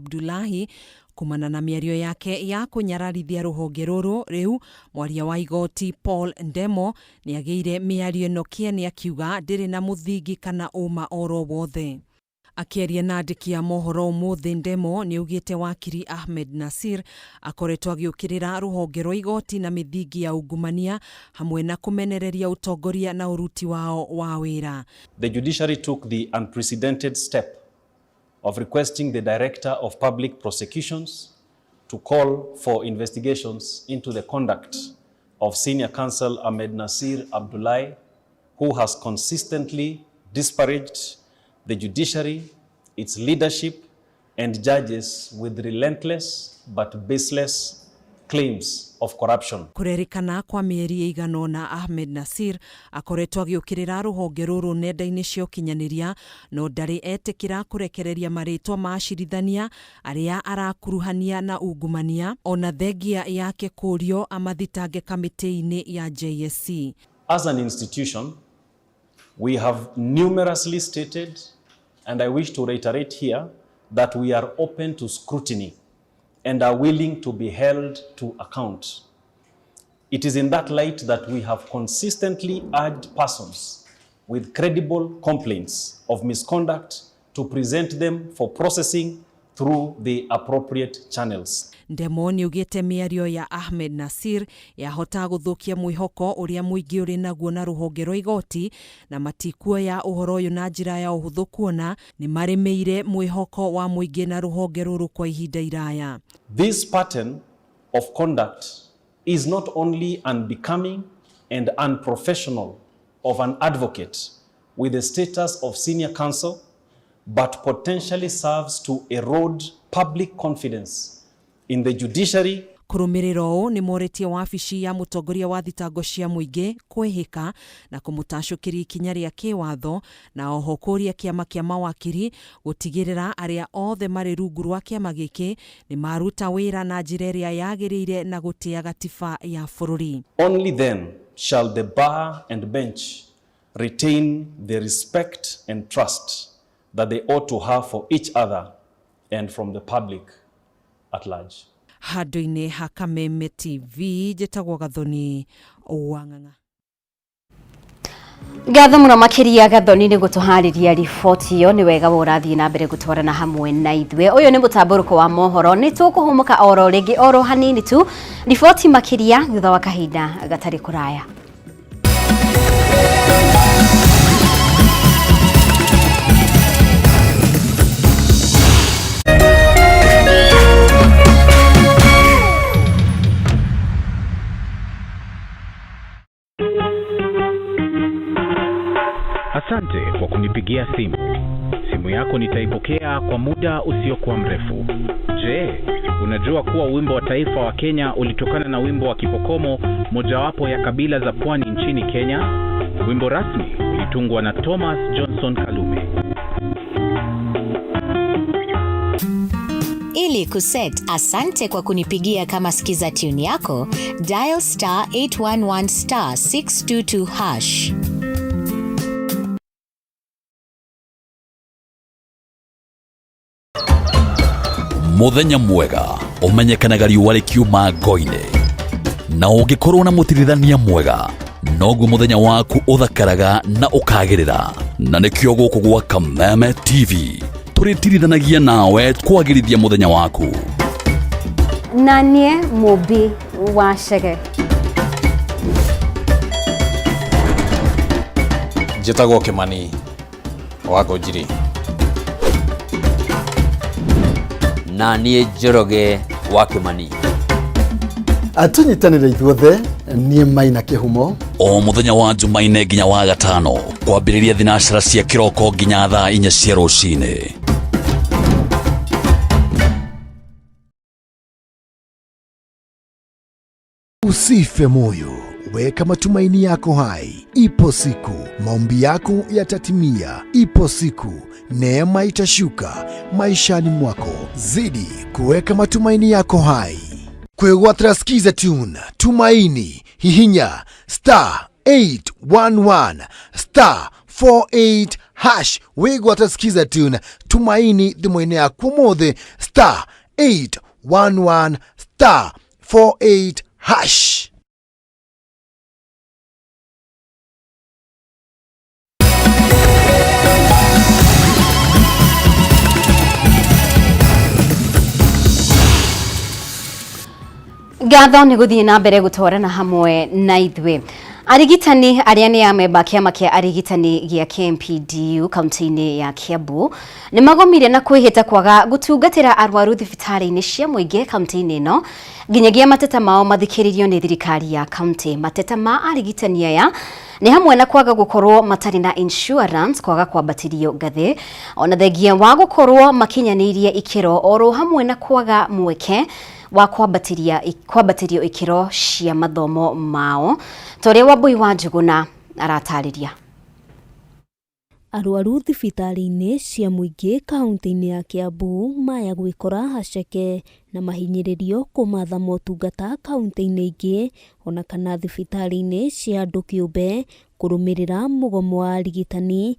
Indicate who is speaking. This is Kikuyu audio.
Speaker 1: Abdullahi kumana na mĩario yake ya kũnyararithia rũhonge rũrũ. Rĩu mwaria wa igoti Paul Ndemo nĩagĩire mĩario ĩno kĩene, akiuga ndĩrĩ na mũthingi kana ũma oro wothe. Akĩaria na andĩki a mohoro ũmũthĩ, Ndemo nĩaugĩte wakiri Ahmed Nasir akoretwo agĩũkĩrĩra rũhonge rwa igoti na mĩthingi ya ungumania hamwe na kũmenereria ũtongoria na ũruti wao wa wĩra.
Speaker 2: The judiciary took the unprecedented step of requesting the Director of Public Prosecutions to call for investigations into the conduct of Senior Counsel Ahmednassir Abdullahi, who has consistently disparaged the judiciary, its leadership, and judges with relentless but baseless claims of corruption.
Speaker 1: Kũrerĩkana kwa mĩeri ĩigana ũna Ahmed Nasir akoretwo agĩũkĩrĩra rũhonge rũrũ nenda-inĩ cia ũkinyanĩria, no ndarĩ etĩkĩra kũrekereria marĩtwa ma acirithania arĩa arakuruhania na ungumania, ona thengia yake kũrio amathitange kamĩtĩ-inĩ ya JSC.
Speaker 2: As an institution, we have numerously stated, and I wish to reiterate here, that we are open to scrutiny and are willing to be held to account. It is in that light that we have consistently urged persons with credible complaints of misconduct to present them for processing through the appropriate channels.
Speaker 1: Ndemo nĩaugĩte mĩario ya Ahmed Nasir yahota gũthũkia mwĩhoko ũrĩa mũingĩ ũrĩ naguo na rũhonge rwa igoti, na matikuoya ũhoro ũyũ na njĩra ya ũhũthũ kuona nĩmarĩmĩire mwĩhoko wa mũingĩ na rũhonge rũrũ kwa ihinda iraya.
Speaker 2: This pattern of conduct is not only unbecoming and unprofessional of an advocate with the status of senior counsel, but potentially serves to erode public confidence in the judiciary.
Speaker 1: Kũrũmĩrĩra ũũ nĩ morĩtie wabici ya mũtongoria wa thitango cia mũingĩ kwĩhĩka na kũmũtacũkĩria ikinya rĩa kĩwatho, na oho kũria kĩama kĩa mawakiri gũtigĩrĩra arĩa othe marĩ rungu rwa kĩama gĩkĩ nĩ maruta wĩra na njĩra ĩrĩa yagĩrĩire na gũtĩa gatiba ya bũrũri.
Speaker 2: Only then shall the bar and bench retain the respect and trust that they ought to have for each other and from the public at large.
Speaker 1: Handũ-inĩ ha Kameme TV, njĩtagwo Gathoni wa Ng'ang'a.
Speaker 3: Ngatho mũno makĩria Gathoni nĩ gũtũharĩria riboti ĩyo. Nĩ wega wa ũrathiĩ na mbere gũtwarana hamwe na ithuĩ. Ũyũ nĩ mũtambũrũko wa mohoro, nĩ tũkũhũmũka oro rĩngĩ oro hanini tu, riboti makĩria thutha wa kahinda gatarĩ kũraya.
Speaker 4: Asante kwa kunipigia simu. Simu yako nitaipokea kwa muda usiokuwa mrefu. Je, unajua kuwa wimbo wa taifa wa Kenya ulitokana na wimbo wa Kipokomo, mojawapo ya kabila za pwani nchini Kenya? Wimbo rasmi ulitungwa na Thomas Johnson Kalume.
Speaker 5: Ili kuset asante kwa kunipigia kama skiza tune yako, dial star 811 star 622 hash.
Speaker 6: Muthenya mwega ũmenyekanaga riũa rĩkiuma ngo-inĩ, na ũngĩkorwo na mũtirithania mwega noguo mũthenya waku ũthakaraga na ũkagĩrĩra. Na nĩkĩo gũkũ gwa Kameme TV tũrĩtirithanagia nawe kwagĩrithia mũthenya waku.
Speaker 3: Na niĩ Mũmbi wa Chege.
Speaker 7: Njĩtagwo Kĩmani wa Ngũnjiri.
Speaker 8: Na niĩ Njoroge wa Kĩmani.
Speaker 9: Tũnyitanĩre ithuothe, niĩ Maina Kĩhumo.
Speaker 6: O mũthenya wa Jumaine nginya wa gatano, kwambĩrĩria thinacara cia kĩroko nginya thaa 4 cia rũcinĩ.
Speaker 9: Usife moyo, weka matumaini yako hai. Ipo siku maombi yako yatatimia. Ipo siku neema itashuka maishani mwako. Zidi kuweka matumaini yako hai. Kwĩgwatĩra Skiza Tune Tumaini, hihinya star 811 star 48 hash wĩgwate skiza tune Tumaini thimũ-inĩ yaku ũmũthĩ, star 811 star 48 hash.
Speaker 3: Ngatho nĩ gũthiĩ na mbere gũtwarana hamwe na ithuĩ. Arigitani arĩa nĩ amemba kĩama kĩa arigitani gĩa KMPDU kaunti-inĩ ya Kiambu nĩ magomire na kwĩhĩta kwaga gũtungatĩra arwaru thibitarĩ-inĩ cia mũingĩ kaunti-inĩ ĩno nginyagia mateta mao mathikĩrĩrio nĩ thirikari ya kaunti. Mateta ma arigitani aya nĩ hamwe na kwaga gũkorwo matarĩ na insurance, kwaga kwambatĩrio ngathĩ, ona thengia wa gũkorwo makinyanĩirie ikĩro, oro hamwe na kwaga mweke wa kwambatĩrio ikĩro cia mathomo mao, ta ũrĩa Wambui wa Njũgũna aratarĩria.
Speaker 10: Arwaru thibitarĩ-inĩ cia mũingĩ kaunti-inĩ ya Kiambu maya gwĩkora haceke na mahinyĩrĩrio kũmatha motungata kaunti-inĩ ingĩ ona kana thibitarĩ-inĩ cia andũ kĩũmbe kũrũmĩrĩra mũgomo wa arigitani.